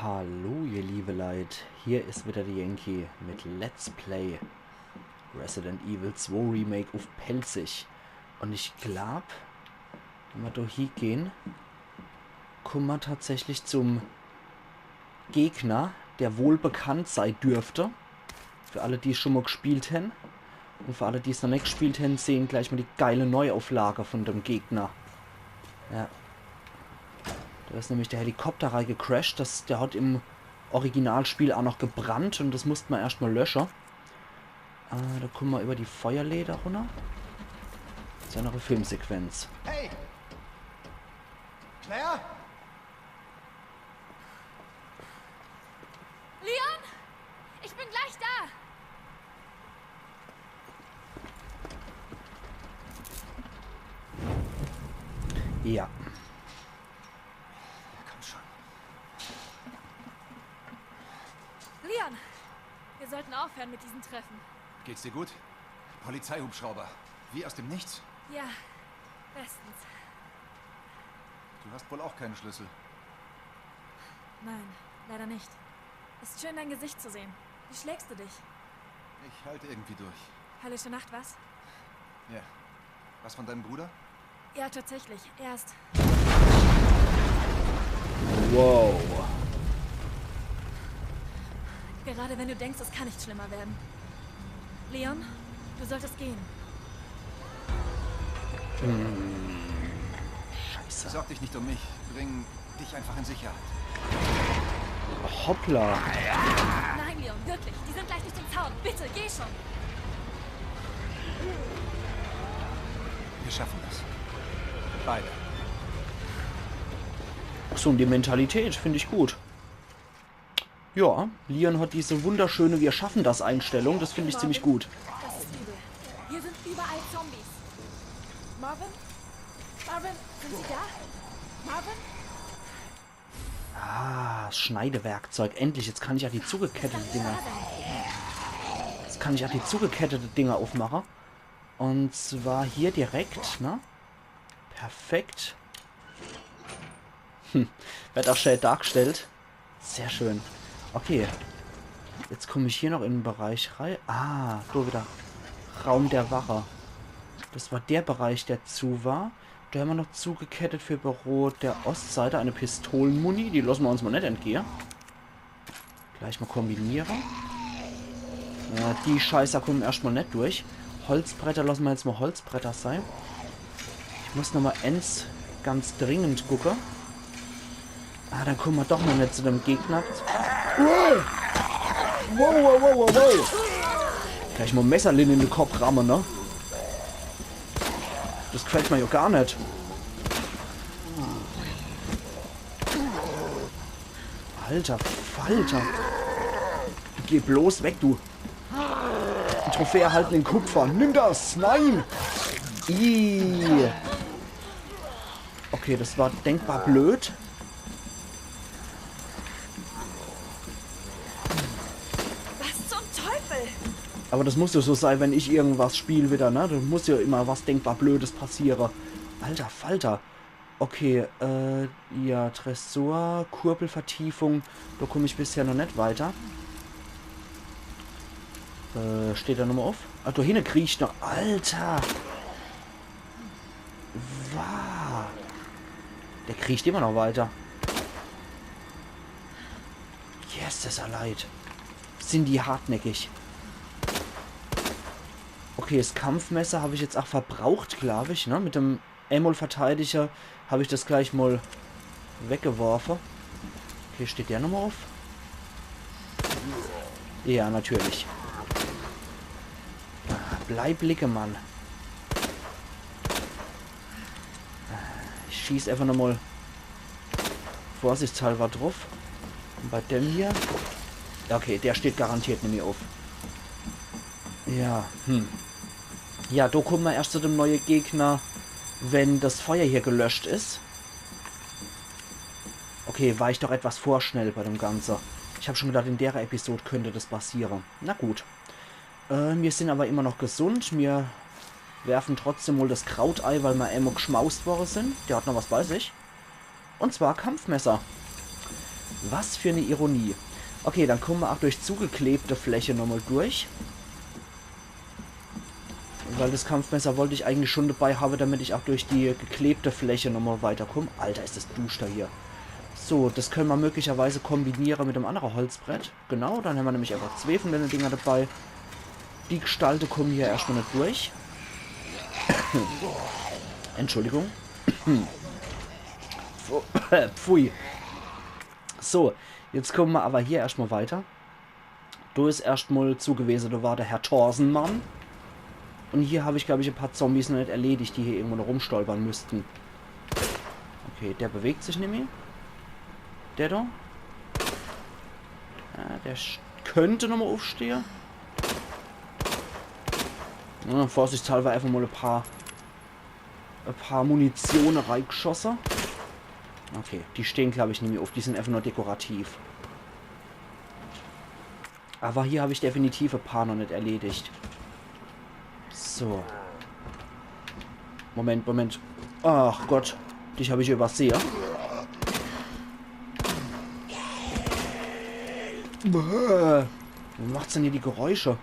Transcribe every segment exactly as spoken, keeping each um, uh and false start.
Hallo, ihr liebe Leit, hier is wieder de Yankee mit Let's Play Resident Evil zwei Remake uff Pälzisch. Un ich glaab, wenn mer do hiegehn, kumme mer tatsächlich zum Gegner, der wohl bekannt sei dürfte. Für alle, die schon mol gespielt hen. Un für alle, die's noch net gespielt hen, sehn gleich mol die geile Neuauflage von dem Gegner. Ja. Do is nämlich de Helikopter reigecrasht. Das, der hat im Originalspiel aa noch gebrannt un das musst mer erscht mol lösche. Äh, do kumme mer über die Feuerleeder runner. Is jo noch e Filmsequenz. Hey! Claire? Leon? Ich bin gleich da! Ja. Komm schon. Leon! Wir sollten aufhören mit diesen Treffen. Geht's dir gut? Polizeihubschrauber. Wie aus dem Nichts? Ja, bestens. Du hast wohl auch keinen Schlüssel. Nein, leider nicht. Ist schön, dein Gesicht zu sehen. Wie schlägst du dich? Ich halte irgendwie durch. Höllische Nacht, was? Ja. Was von deinem Bruder? Ja, tatsächlich. Er ist Wow. Gerade wenn du denkst, es kann nicht schlimmer werden. Leon, du solltest gehen. Scheiße. Sorg dich nicht um mich. Bring dich einfach in Sicherheit. Hoppla. Nein, Leon, wirklich. Die sind gleich durch den Zaun. Bitte, geh schon. Wir schaffen das. Beide. Gesunde Mentalität, find ich gut. Ja, Leon hat diese wunderschöne Wir-schaffen-das-Einstellung, das find ich ziemlich gut. Das ist übel. Hier sind überall Zombies. Marvin? Marvin, sind Sie da? Marvin? Ah, das Schneidewerkzeug. Endlich, jetzt kann ich ja die zugekettete Dinger. Jetzt kann ich ja die zugekettete Dinger aufmache. Und zwar hier direkt, ne? Perfekt. Hm, werd auch schön dargestellt. Sehr schön. Okay. Jetzt komm ich hier noch in den Bereich rei. Ah, do wieder. Raum der Wache. Das war der Bereich, der zu war. Do hämmer noch zugekettet für Büro der Ostseite eine Pistolenmuni. Die losse mer uns mol net entgehe. Gleich mol kombiniere. Ja, die Scheißer kumme erscht mol net durch. Holzbretter losse mer jetzt mol Holzbretter sei. Ich muss noch mol eens ganz dringend gucke. Ah, dann kumme mer doch noch net zu dem Gegner. Wow, wow, wow, wow, wow. Gleich mol Messerlin in de Kopp ramme, ne? Das gefällt mer jo gar net. Alter Falter. Geh bloß weg, du. Die Trophäe erhalten in Kupfer. Nimm das! Nein! Ih. Okay, das war denkbar blöd. Was zum Teufel? Aber das muss jo so sei, wenn ich irgendwas spiel wieder, ne? Do muss jo immer was denkbar Blödes passiere. Alter Falter. Okay, äh, ja, Tresor, Kurbelvertiefung. Do kumm ich bisher noch net weiter. Äh, steht der nochmol uff? Ah, do hinne kriecht noch. Alter! Wah! Der kriecht immer noch weiter. Yes, das is ja leid. Sin die hartnäckig. Okay, das Kampfmesser hab ich jetzt auch verbraucht, glaub ich, ne? Mit dem Einmal verteidige, hab ich das gleich mal weggeworfe. Okay, steht der nochmal auf? Ja, natürlich. Ah, bleib liege, Mann. Ich schieß einfach nochmal vorsichtshalber drauf. Und bei dem hier. Ja, okay, der steht garantiert nicht mehr auf. Ja, hm. Ja, do kommen wir erst zu dem neuen Gegner, wenn das Feuer hier gelöscht ist. Okay, war ich doch etwas vorschnell bei dem Ganze. Ich hab schon gedacht, in der Episode könnte das passieren. Na gut. Äh, wir sind aber immer noch gesund. Wir werfen trotzdem wohl das Kraut ei, weil wir einmal geschmaust worden sind. Der hat noch was bei sich. Und zwar Kampfmesser. Was für e Ironie. Okay, dann kumme mer ach durch zugeklebte Fläche nochmol durch. Weil das Kampfmesser wollt ich eigentlich schun dabei hawe, damit ich ach durch die geklebte Fläche nochmol weiterkumm. Alter, is das duschter hier. So, das könne mer möglicherweise kombiniere mit dem annere Holzbrett. Genau, dann hämmer nämlich einfach zwee vun denne Dinger dabei. Die Gestalte kumme hier erschtmol net durch. Entschuldigung. Pfu-, Pfui. So, jetzt kumme mer awwer hier erschtmol weiter. Do is erschtmol zu gewese, do war de Herr Thorsenmann. Un hier hab ich, glaab ich, e paar Zombies noch net erledigt, die hier irgendwo noch rumstolpere müssten. Okay, der bewegt sich nimmi. Der do. Ja, der sch-, könnt nochmol uffstehe. Ja, vorsichtshalwer einfach mol e paar, e paar Munitione reigschosse. Okay, die stehn, glaab ich, nimmi uff. Die sin einfach nur dekorativ. Awwer hier hab ich definitiv e paar noch net erledigt. So. Moment, Moment. Ach Gott, dich hab ich übersehe. Bäh. Wo macht's denn hier die Geräusche?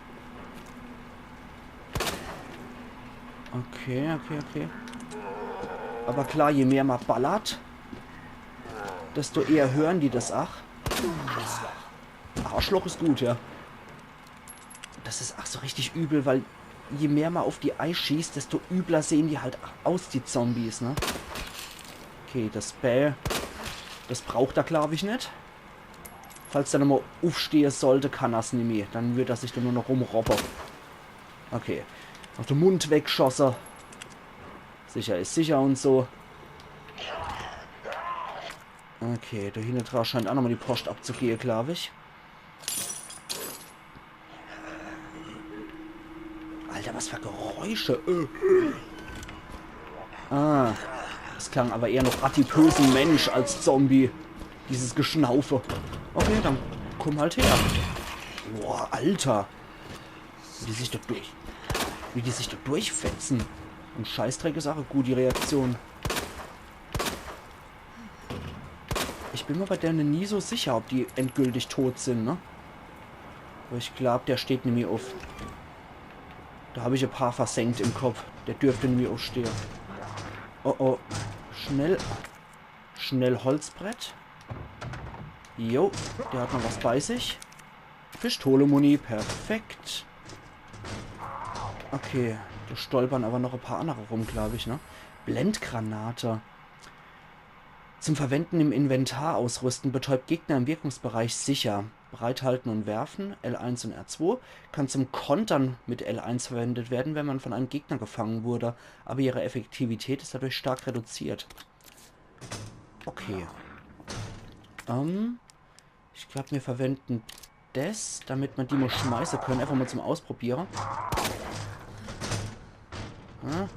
Okay, okay, okay. Awwer klar, je mehr ma ballert, desto eher hören die das ach. Arschloch is gut, ja. Das is ach so richtig übel, weil je mehr ma uff die eischießt, desto übler sehn die halt ach aus, die Zombies, ne? Okay, das Bell, das braucht er, glaab ich, net. Falls der nochmol uffstehe sollt, kann er's nimmi. Dann würd er sich do nur noch rumrobbe. Okay. Noch de Mund wegschosse. Sicher is sicher un so. Okay, do hinne dra scheint ach nochmol die Post abzugehe, glaab ich. Alter, was für Geräusche. Äh. Ah, das klang awwer eher noch adipösen Mensch als Zombie. Dieses Geschnaufe. Okay, dann kumm halt her. Boah, Alter. Wie die sich do durch-, wie die sich do durchfetze. Un Scheißdreck is ach e gudi Reaktion. Ich bin mer bei denne nie so sicher, ob die endgültig tot sin, ne? Awwer ich glaab, der steht nimmi uff. Do hab ich e paar versenkt im Kopp. Der dürft nimmi uffstehe. Oh, oh. Schnell. Schnell Holzbrett. Jo, der hat noch was bei sich. Pistole-Muni, perfekt. Okay, do stolpern awwer noch e paar annere rum, glaab ich, ne? Blendgranate. Zum Verwenden im Inventar ausrüsten, betäubt Gegner im Wirkungsbereich sicher. Bereithalten und werfen, L eins und R zwei, kann zum Kontern mit L eins verwendet werden, wenn man von einem Gegner gefangen wurde, aber ihre Effektivität ist dadurch stark reduziert. Okay. Ähm, ich glaab, mir verwenden des, damit ma die mol schmeiße könne. Einfach mol zum Ausprobiere. Ja.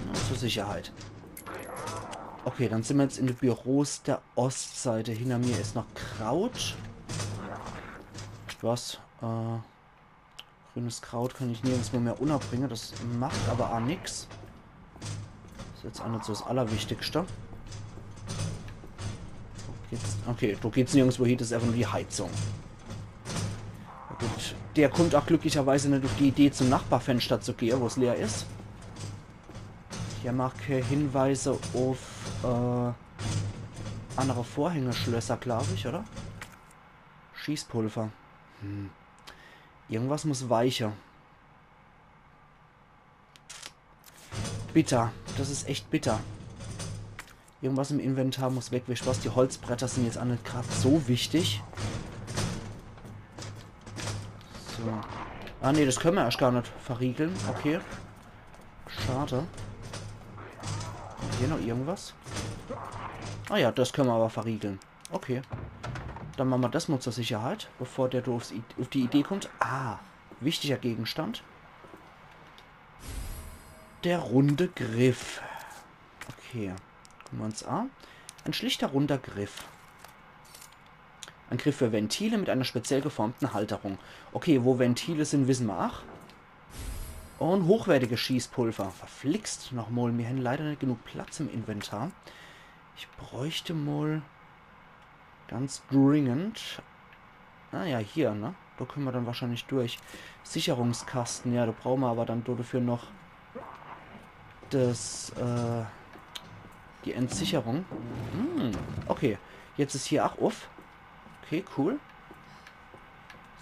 Na, zur Sicherheit. Okay, dann sin ma jetzt in de Büros der Ostseite. Hinner mir is noch Kraut. Was? Äh, grünes Kraut kann ich nirgendswo mehr unnerbringe. Das macht awwer ach nix. Is jetzt ach net so das Allerwichtigste. Geht's, okay, do geht's nirgendswo hin, das is einfach nur die Heizung. Na gut, der kummt ach glücklicherweise net uff die Idee, zum Nachbarfenster zu gehe, wo's leer is. Hier mach ich Hinweise uff, äh, annere Vorhängeschlösser, glaab ich, oder? Schießpulver. Hm. Irgendwas muss weiche. Bitter. Das is echt bitter. Irgendwas im Inventar muss weg. Weescht was, die Holzbretter sin jetzt ach net grad so wichtig. So. Ah, nee, das könne ma erscht gar net verriegeln. Okay. Schade. Hier noch irgendwas? Ah ja, das könne ma awwer verriegeln. Okay. Dann mache ma das mol zur Sicherheit, bevor der do uffs I-, uff die Idee kummt. Ah, wichtiger Gegenstand. Der runde Griff. Okay, gucke ma uns an. Ein schlichter runder Griff. Ein Griff für Ventile mit einer speziell geformten Halterung. Okay, wo Ventile sin, wisse ma ach. Un hochwertiges Schießpulver. Verflixt nochmol, mir hän leider net genug Platz im Inventar. Ich bräucht mol Ganz dringend. Ah ja, hier, ne? Do könne mer dann wahrscheinlich durch. Sicherungskaste, ja, do brauche mer awwer dann do dafür noch das, äh, die Entsicherung. Hm, okay. Jetzt is hier ach uff. Okay, cool.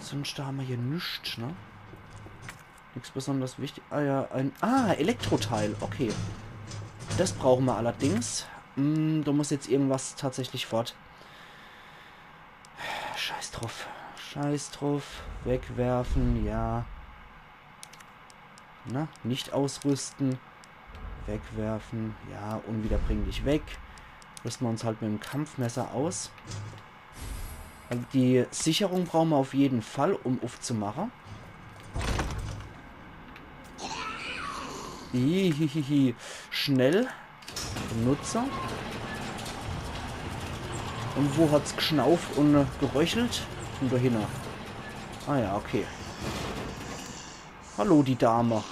Sunscht hammer hier nix, ne? Nix besonders wichtig. Ah ja, ein... Ah, Elektroteil. Okay. Das brauche mer allerdings. Hm, do muss jetzt irgendwas tatsächlich fort. Scheiß druff. Scheiß druff. Wegwerfen, ja. Na, nicht ausrüsten. Wegwerfen, ja, unwiederbringlich weg. Rüste mer uns halt mit dem Kampfmesser aus. Also die Sicherung brauche mer auf jeden Fall, um uffzumache. Hihihihi. Schnell. Benutzer. Und wo hat's gschnauft und, äh, geröchelt? Und dahinter. Ah ja, okay. Hallo, die Dame.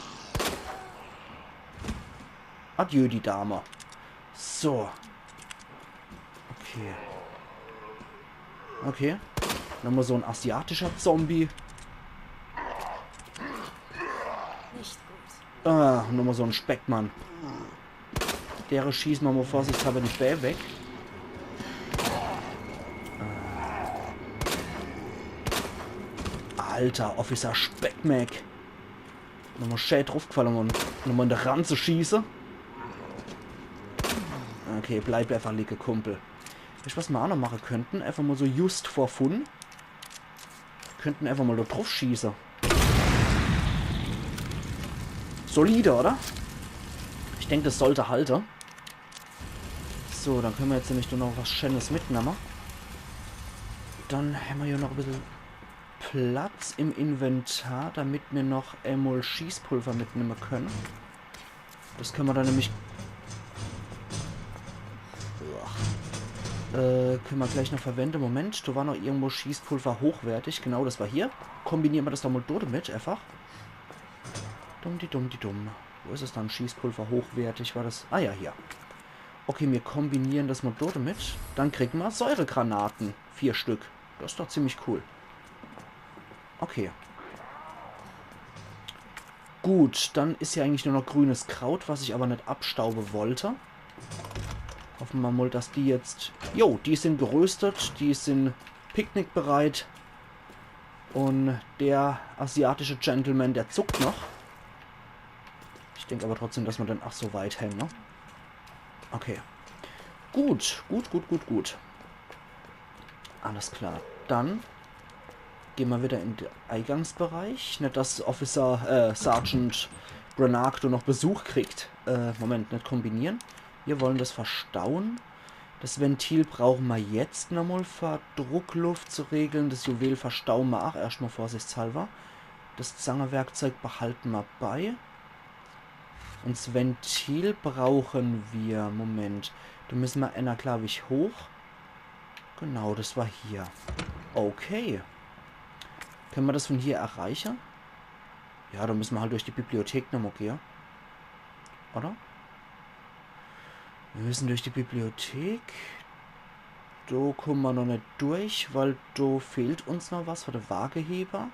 Adieu, die Dame. So. Okay. Okay. Nochmal so ein asiatischer Zombie. Nicht gut. Ah, nochmal so ein Speckmann. Dere schieße mer mal vorsichtshalber die Bää weg. Alter, Officer Speckmack. Nochmal schä druffgefalle und nochmal in de Ranze schieße. Okay, bleib einfach liege, Kumpel. Weescht, was mer ach noch mache könnten? Einfach mal so just for fun. Könnten einfach mal do druff schieße. Solide, oder? Ich denk, das sollte halte. So, dann könne mer jetzt nämlich nur noch was Schönes mitnemme. Dann hämmer hier noch e bissel Platz im Inventar, damit mer noch emol Schießpulver mitnemme könne. Das könne mer dann nämlich... Uah. Äh, könne mer gleich noch verwende. Moment, do war noch irgendwo Schießpulver hochwertig. Genau, das war hier. Kombiniere mer das doch mal do damit, einfach. Dumm, die dumm, die dumm. Wo is es dann? Schießpulver hochwertig war das. Ah ja, hier. Okay, mir kombiniere das mal do damit. Dann kriege mer Säuregranate. Vier Stück. Das is doch ziemlich cool. Okay. Gut, dann is hier eigentlich nur noch grünes Kraut, was ich aber net abstaube wollte. Hoffe mer mal, dass die jetzt... Jo, die sin geröstet, die sin picknickbereit. Und der asiatische Gentleman, der zuckt noch. Ich denk aber trotzdem, dass mer den... Ach, so weit hen, ne? Okay. Gut, gut, gut, gut, gut. Alles klar. Dann gehn mer wieder in den Eingangsbereich. Net, dass Officer, äh, Sergeant Granado noch Besuch kriegt. Äh, Moment, net kombiniere. Mir wollen das verstauen. Das Ventil brauche mer jetzt nochmal, fer Druckluft zu regle. Das Juwel verstaue mer ach erscht mal vorsichtshalber. Das Zangewerkzeug behalte mer bei. Und s Ventil brauche mer. Moment. Do müsse mer enner, glaub ich, hoch. Genau, das war hier. Okay. Könne mer das von hier erreiche? Ja, do müsse mer halt durch die Bibliothek nochmal gehe. Oder? Mir müsse durch die Bibliothek. Do kumme mer noch net durch, weil do fehlt uns noch was fer de Wageheber.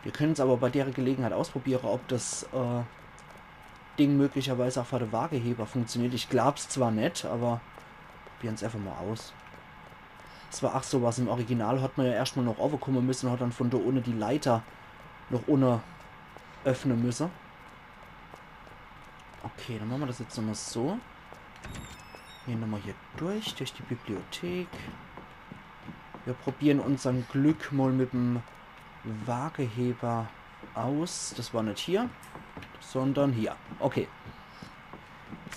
Mir könne's aber bei dere Gelegenheit ausprobiere, ob das, äh, Ding möglicherweise auch fer de Wageheber funktioniert. Ich glaub's zwar net, aber probieren's einfach mal aus. S war ach so was, im Original hat mer ja erscht mal noch owwe kumme müsse und hat dann von do unne die Leiter noch unne öffne müsse. Okay, dann mache mer das jetzt nochmal so. Gehn nochmal hier durch, durch die Bibliothek. Mir probiere unsern Glück mal mit'm Wageheber aus. Das war net hier, sondern hier. Okay.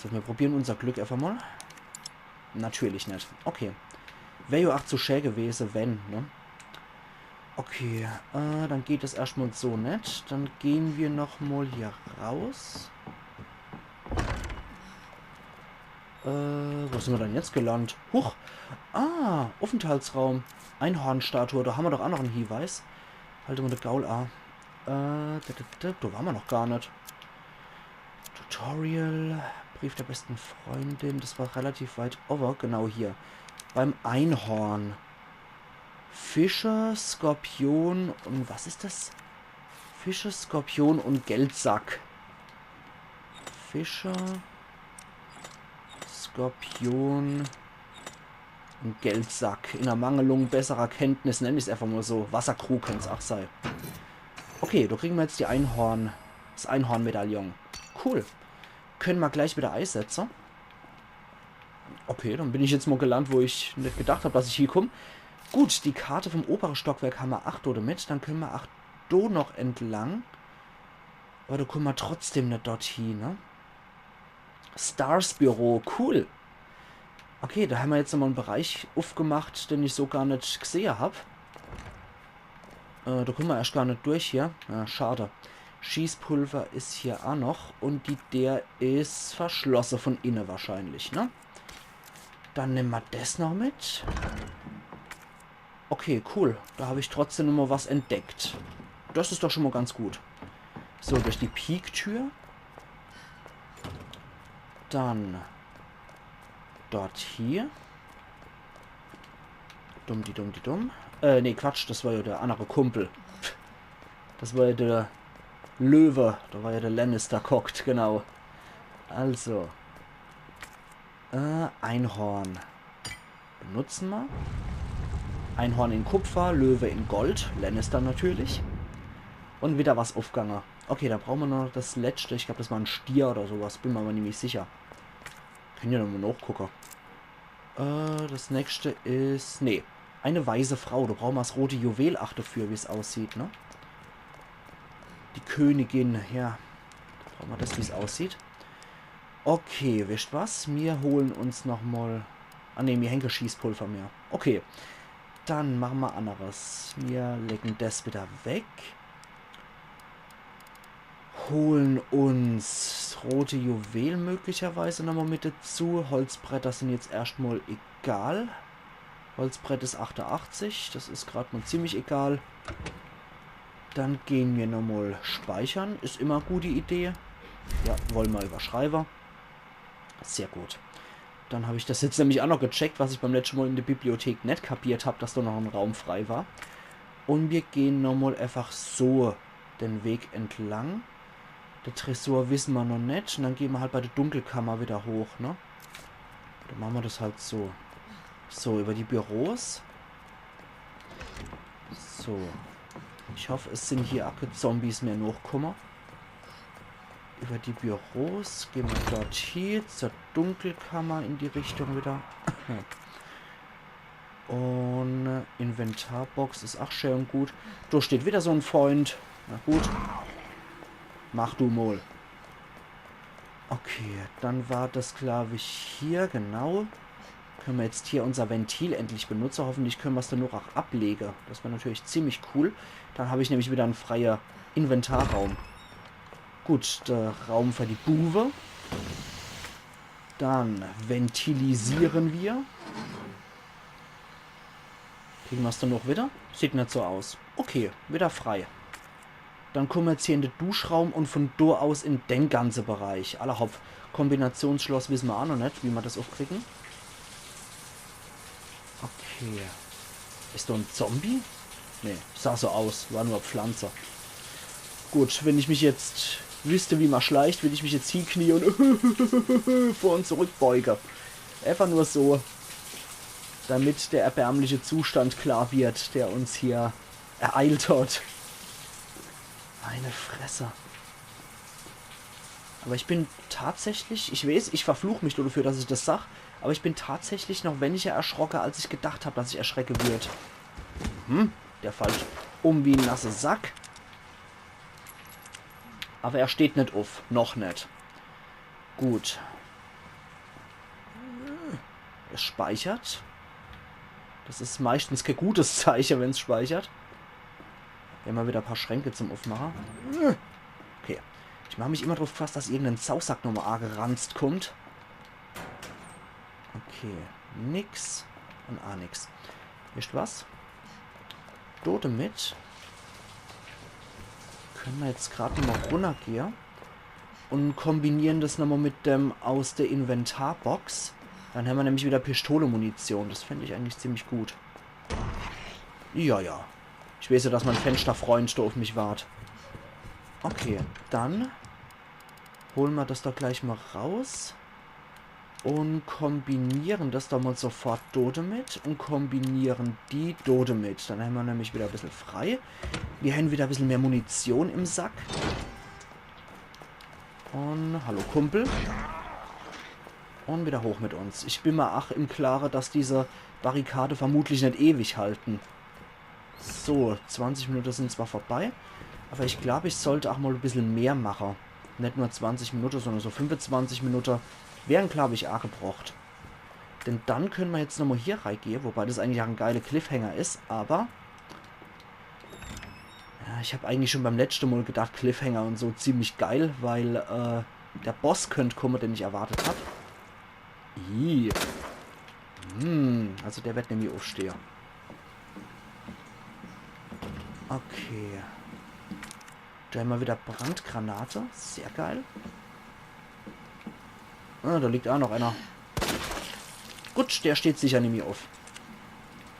So, mir probiere unser Glück einfach mal. Natürlich net. Okay. Wär ja ach zu schä gewese, wenn, ne? Okay, äh, dann geht es erscht mal so net. Dann gehn mer noch mal hier raus. Äh, wo sin mer dann jetzt gelandet? Huch! Ah, Aufenthaltsraum. Einhornstatue, do hammer doch ach noch en Hinweis. Halt mal de Gaul a. Äh, da, da, da, do ware mer noch gar net. Tutorial, Brief der besten Freundin, das war relativ weit owwe, genau hier. Beim Einhorn. Fische, Skorpion und was is das? Fische, Skorpion und Geldsack. Fische, Skorpion und Geldsack. In Ermangelung besserer Kenntnis nenn ich's einfach mal so. Wasserkrug kann's auch sei. Okay, do kriegen wir jetzt die Einhorn, das Einhorn-Medaillon. Cool. Können wir gleich wieder eisetze. Okay, dann bin ich jetzt mal gelandet, wo ich net gedacht hab, dass ich hiekomm. Gut, die Karte vom obere Stockwerk haben wir acht oder mit. Dann können wir acht do noch entlang. Aber do kommen wir trotzdem net dorthie, ne? Stars Büro, cool. Okay, da haben wir jetzt nochmal einen Bereich aufgemacht, den ich so gar net gesehe hab. Äh, da kommen wir erst gar net durch hier. Ja, schade. Schießpulver is hier auch noch und die Deer is verschlosse von inne wahrscheinlich, ne? Dann nehmen wir das noch mit. Okay, cool. Da hab ich trotzdem nochmal was entdeckt. Das is doch schon mal ganz gut. So, durch die Peak-Tür. Dann dort hier. Dumm, die dumm, die dumm. Äh, nee, Quatsch, das war ja der andere Kumpel. Das war ja der Löwe. Da war ja der Lannister gehockt, genau. Also. Äh, Einhorn. Benutzen wir. Einhorn in Kupfer, Löwe in Gold, Lannister natürlich. Und wieder was aufgange. Okay, da brauchen wir noch das letzte. Ich glaub, das war ein Stier oder sowas. Bin mir aber nämlich sicher. Können ja nochmal nachgucken. Äh, das nächste is, nee. Eine weise Frau. Da brauchen wir das rote Juwel, ach, dafür, wie's aussieht, ne? Die Königin, ja. Da brauchen wir das, wie's aussieht. Okay, wisst was? Wir holen uns nochmal. Ah ne, mir hänge Schießpulver mehr. Okay. Dann machen wir anderes. Wir legen das wieder weg. Holen uns das rote Juwel möglicherweise nochmal mit dazu. Holzbretter sind jetzt erstmal egal. Holzbrett is achtundachtzig, das is grad mal ziemlich egal. Dann gehen wir nochmal speichern, is immer eine gute Idee. Ja, wollen wir überschreiben. Sehr gut. Dann hab ich das jetzt nämlich auch noch gecheckt, was ich beim letzten Mal in der Bibliothek net kapiert hab, dass da noch ein Raum frei war. Und wir gehen nochmal einfach so den Weg entlang. Der Tresor wissen wir noch net. Und dann gehen wir halt bei der Dunkelkammer wieder hoch, ne? Dann machen wir das halt so. So, über die Büros. So. Ich hoffe, es sind hier auch keine Zombies mehr nachgekommen. Über die Büros gehen wir dort hier zur Dunkelkammer in die Richtung wieder. Und Inventarbox is auch schön und gut. Da steht wieder so ein Freund. Na gut. Mach du mal. Okay, dann war das, glaub ich, hier, genau. Können wir jetzt hier unser Ventil endlich benutzen. Hoffentlich können wir's dann noch auch ablegen. Das wäre natürlich ziemlich cool. Dann habe ich nämlich wieder einen freien Inventarraum. Gut, der Raum für die Buwe. Dann ventilisieren wir. Kriegen wir's dann noch wieder? Sieht net so aus. Okay, wieder frei. Dann kommen wir jetzt hier in den Duschraum und von dort aus in den ganzen Bereich. Alla hopp. Kombinationsschloss wissen wir auch noch net, wie wir das aufkriegen. Okay. Ist da ein Zombie? Nee, sah so aus. War nur Pflanze. Gut, wenn ich mich jetzt wüsste, wie man schleicht, würde ich mich jetzt hinknie und vor und zurück beuge. Einfach nur so, damit der erbärmliche Zustand klar wird, der uns hier ereilt hat. Meine Fresse. Aber ich bin tatsächlich, ich weiß, ich verfluch mich nur dafür, dass ich das sag, aber ich bin tatsächlich noch weniger erschrocken, als ich gedacht hab, dass ich erschrecken würd. Hm, der fällt um wie ein nasser Sack. Aber er steht net auf, noch net. Gut. Es speichert. Das is meistens kein gutes Zeichen, wenn's speichert. Hier mal wieder ein paar Schränke zum Aufmachen. Okay. Ich mach mich immer drauf gefasst, dass irgendein Sausack nochmal angeranzt kommt. Okay. Nix. Und ah, nix. Wisst was? Do damit können wir jetzt grad nochmal runtergehen und kombinieren das nochmal mit dem aus der Inventarbox. Dann hämmer nämlich wieder Pistolemunition. Das fänd ich eigentlich ziemlich gut. Ja, ja. Ich weeß ja, dass mein Fenschterfreund do uff mich wart. Okay, dann hole mer das doch gleich mal raus. Un kombiniere das doch mal sofort do demit un kombiniere die do demit. Dann hämmer nämlich wieder e bissel frei. Mir hän wieder e bissel mehr Munition im Sack. Un hallo Kumpel. Un wieder hoch mit uns. Ich bin mer ach im Klare, dass diese Barrikade vermutlich net ewig halten. So, zwanzig Minute sin zwar vorbei, aber ich glaub, ich sollt ach mal e bissel mehr mache. Net nur zwanzig Minute, sondern so fünfezwanzig Minute wären, glaub ich, agebrocht. Denn dann könne mer jetzt nochmal hier reigehe, wobei das eigentlich ach en geile Cliffhanger is, aber ja, ich hab eigentlich schon beim letschte Mal gedacht, Cliffhanger un so ziemlich geil, weil äh, der Boss könnt komme, den ich erwartet hab. Ih. Hm, also der werd nämlich uffstehe. Okay. Do hämmer wieder Brandgranate. Sehr geil. Ah, do liegt ach noch einer. Gut, der steht sicher nimmi uff.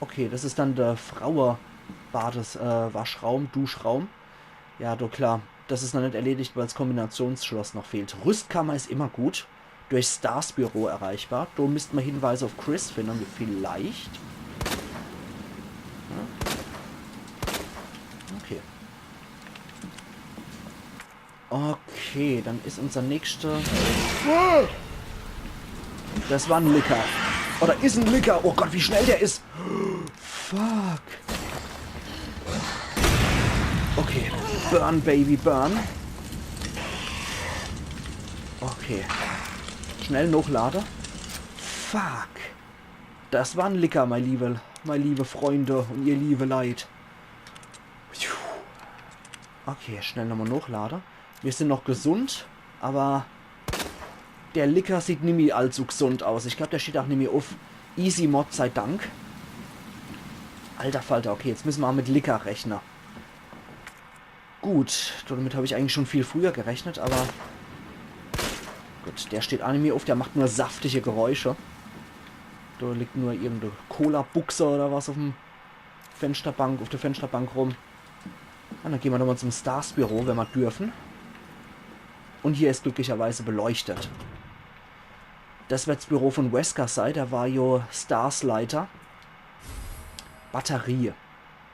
Okay, das is dann der Fraue-Bades-, äh, Waschraum, Duschraum. Ja, do klar. Das is noch net erledigt, weil's Kombinationsschloss noch fehlt. Rüstkammer is immer gut. Durch Stars Büro erreichbar. Do misst mer Hinweise uff Chris finde, vielleicht. Ja. Okay. Okay, dann is unser nächster. Das war en Licker. Oder is en Licker. Oh Gott, wie schnell der is. Fuck. Okay. Burn, Baby, burn. Okay. Schnell nochlade. Fuck. Das war en Licker, mei liebe, mei liebe Freunde un ihr liebe Leit. Puh. Okay, schnell nochmal nochlade. Mir sin noch gesund, aber der Licker sieht nimmi allzu gesund aus. Ich glaub, der steht ach nimmi uff. Easy Mod sei Dank. Alter Falter, okay, jetzt misse mer mit Licker rechne. Gut, damit hab ich eigentlich schon viel früher gerechnet, aber gut, der steht ach nimmi uff, der macht nur saftige Geräusche. Do liegt nur irgende Cola-Buchse oder was uff em Fenschterbank, uff der Fenschterbank rum. Un dann gehn mer nochmal zum Stars Büro, wenn mer dürfen. Un hier is glücklicherweise beleuchtet. Das werd's Büro von Wesker sei, der war jo Stars Leiter. Batterie.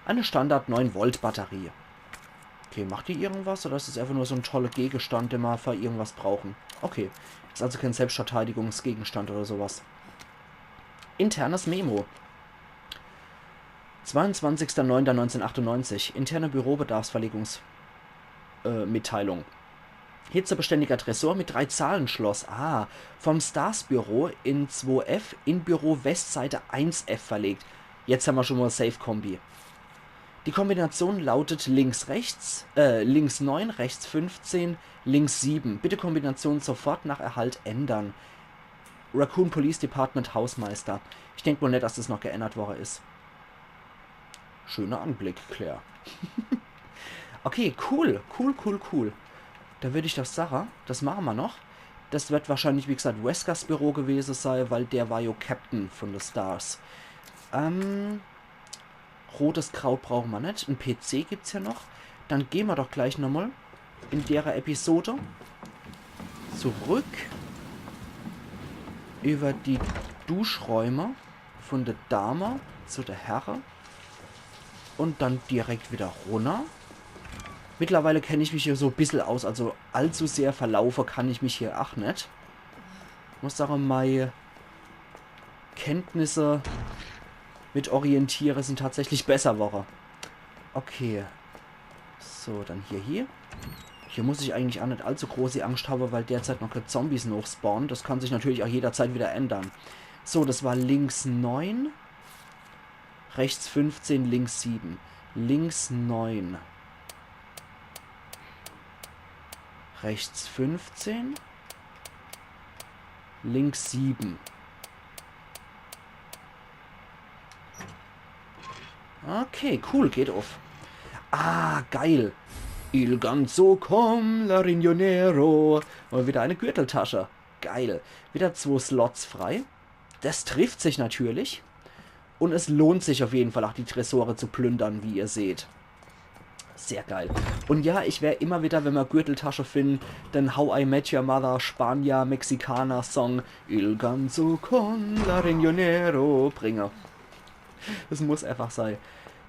Eine Standard neun Volt Batterie. Okay, macht die irgendwas oder is es einfach nur so en tolle Gegenstand, den mer für irgendwas brauchen? Okay, is also kein Selbstverteidigungsgegenstand oder sowas. Internes Memo. Zweiundzwanzigster neunter neunzehnhundertachtundneunzig. Interne Bürobedarfsverlegungs-, äh, Mitteilung. Hitzebeständiger Tresor mit drei Zahlenschloss. Ah, vom Stars Büro in zwei F in Büro Westseite eins F verlegt. Jetzt hämmer schon mal Safe-Kombi. Die Kombination lautet links rechts, äh, links neun, rechts fünfzehn, links sieben. Bitte Kombination sofort nach Erhalt ändern. Raccoon Police Department Hausmeister. Ich denk wohl net, dass das noch geändert worre is. Schöner Anblick, Claire. Okay, cool, cool, cool, cool. Da würd ich doch sache, das mache mer noch. Das wird wahrscheinlich, wie gesagt, Weskers Büro gewese sei, weil der war jo Captain von de Stars. Ähm, rotes Kraut brauche mer net. En P C gibt's jo noch. Dann gehn mer doch gleich nochmal in dere Episode zurück über die Duschräume von de Dame zu de Herre. Un dann direkt wieder runner. Mittlerweile kenn ich mich hier so bissel aus, also allzu sehr verlaufe kann ich mich hier ach net. Muss sache, mei Kenntnisse mit Orientiere sin tatsächlich besser worre. Okay. So, dann hier, hier. Hier muss ich eigentlich ach net allzu groß die Angst habe, weil derzeit noch keine Zombies nochspawnen. Das kann sich natürlich ach jederzeit wieder ändern. So, das war links neun. Rechts fünfzehn, links sieben. Links neun. Rechts fünfzehn. Links sieben. Okay, cool, geht uff. Ah, geil. Il Ganzo con la Rignonero. Un wieder eine Gürteltasche. Geil. Wieder zwo Slots frei. Es trifft sich natürlich. Und es lohnt sich auf jeden Fall auch, die Tresore zu plündern, wie ihr seht. Sehr geil. Und ja, ich wer immer wieder, wenn mer Gürteltasche finden, den How I Met Your Mother Spanier Mexikaner Song Il Ganso con la Riñonero bringe. Das muss einfach sein.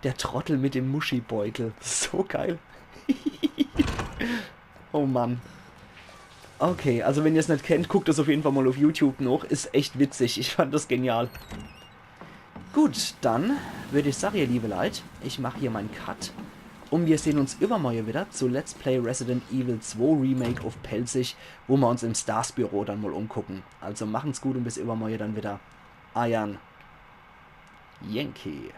Der Trottel mit dem Muschibeutel. So geil. Oh Mann. Okay, also wenn ihr's net kennt, guckt es auf jeden Fall mal auf YouTube noch. Is echt witzig. Ich fand das genial. Gut, dann würd ich sagen, ihr liebe Leit, ich mach hier mein Cut. Und wir sehen uns übermorgen wieder zu Let's Play Resident Evil zwei Remake auf Pälzisch, wo mer uns im Stars Büro dann mal umgucken. Also machen's gut und bis übermorgen dann wieder. Eiern Yankee.